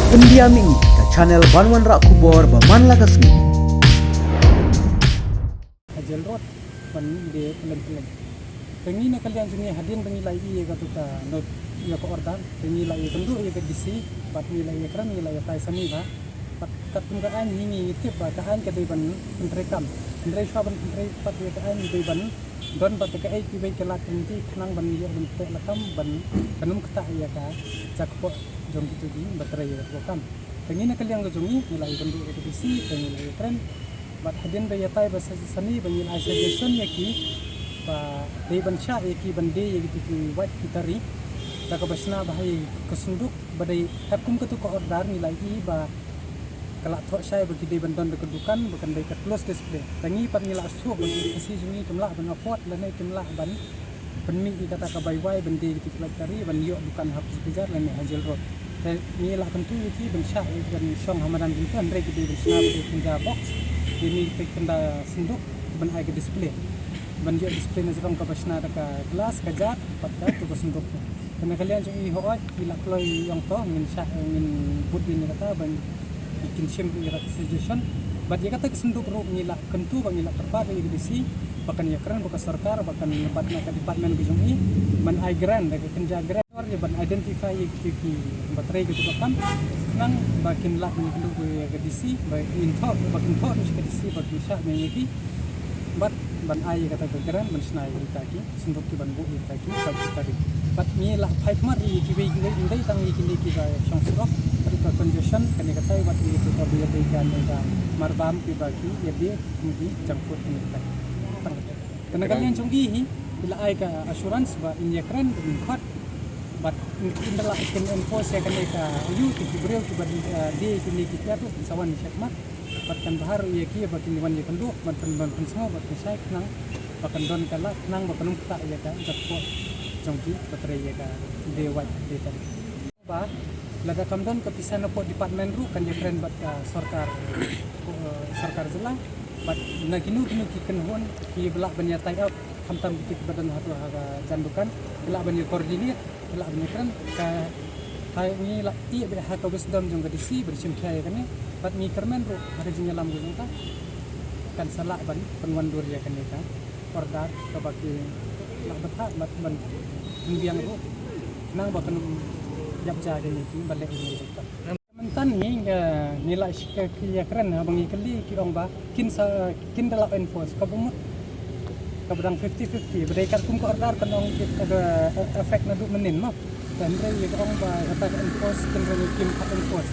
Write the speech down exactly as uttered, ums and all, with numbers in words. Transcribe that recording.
India Mini, ka channel ban wanrah khubor ba man la ka sngi. Ha Jail Road ban die pyllein pyllein. Te ngi na ka liang jong ngi hadien ba ngi la ïohi ïa katu ka note, ïa ka order, te ngi la ïakynduh ïa ka D C, bad ngi la ïakren, ngi la ïatai sani bha. Bad katkum ka aiñ hi ngi tip ba ka aiñ ka dei ban pyntreikam. Hynrei shuwa ban pyntrei pat ïa ka aiñ dei ban don bad kaei kiwei ki lad ki lynti khnang ban ïoh ban teh lakam ban, ban ym ktah ïa ka jakpoh jong kitu kiba trei ïa ka kam. Te ngi na ka liang ka jong ngi, ngi la ïakynduh ïa ka D C, te ngi la ïakren. Bad hadien ba ïatai ba sa sani ba ngi la ai suggestion ïa ki ba dei ban shah ïa ki ban die ïa kitu ki wait ki tari da kaba shna bha ïa ka synduk ba dei katkum katu ka order ngi la ïohi ba ka la thoh shai ba ki dei ban don da ka dukan ba kan dei ka close display. Te ngi pat ngi la shu ba ki D C jong ngi kim lah ban afford lane kim lah ban pynmih ïa kata ka bai wai ban die ïa kitu ki wait tari ban ïoh dukan ha Pusphajar lane ha Jail Road. Te ngi la kyntu ïa ki ban shah ïa ki ban shong ha madan jingthoh hynrei ki dei ban shna ba dei kynja box. Ïa ngi te kynja synduk ban ai ka display. Ban ïoh display na jrong kaba shna da ka glass ka jar bad katu ka synduk. Te na ka liang jong i hooid i la kloi ïong to ngin shah ngin bud ïa kata ban kin shim ïa kata ka suggestion. Bad ïa kata ka synduk ruh ngi la kyntu ba ngi la kyrpad ïa ka D C ba kan ïakren bad ka sorkar ba kan bad na ka department ka jong i ban ai grant da ka kynja grant. Ïa ban identify ïa ki, ki ba trei katu ka kam. Khnang ba kin lah ban ïakynduh ïa ka D C ba kin thoh, ba kin thoh ruh sha ka D C ba kin shah ïa ki. Bad ban ai ïa kata ka grant ban shna ïa kita ki synduk ki ban buh ïa kita ki ba kita ki. Bad ngi la phai khmat ïa kiwei kiwei ym dei tang ïa kine kiba shong surok, ka congestion kane katai bad ïa kita ba ïadei ka ne ka marbam kiba ki ïadei kum ki junk food kane katai. Tang katai. Te na ka liang jong i hi i la ai ka assurance ba in ïakren ba in khot bad in, in da la kin enforce ïa kane ka aïu ki, ki briew kiba die, eh, die kine ki tiar ruh in sa wan shakhmat bad kan bha ruh ïa ki ba kin wan ïakynduh ban pyn, ban pynsngew bad pynshai khnang ba kan don ka lad khnang ba kan ym ktah ïa ka jakpoh jong ki ba trei ïa ka die wait die tari. Ba lada kam don ka pisa na pdeng department ruh kan ïakren bad ka sorkar, eh, sorkar jylla bad na kino kino ki kynhun kiba lah ban ïa tie up khamtam kito kiba don hato ha ka jan dukan, ki lah ban ïa coordinate, ki lah ban ïakren. Ka ha ngi la ïoh beit ha ka wisdom jong ka D C ban shim khia ïa kane bad ngi kyrmen ruh ha ka jingïalam ka jong ka kan sa lah ban pynwandur ïa kane ka order kaba ki lah bthah bad ban pynbiang ruh khnang ba kan ym ïap ja kine kiba leh ïa kane. Mynta hi, eh, ngi la shim khia ïakren haba ngi kylli ki ong ba kin sa, kin da la enforce kaba mut kaba dang fifty fifty ba dei katkum ka order kan ong ki, eh, effect naduh mynnin mo. Hynrei ïa ka ong ba kata ka enforce kin da kim pat enforce.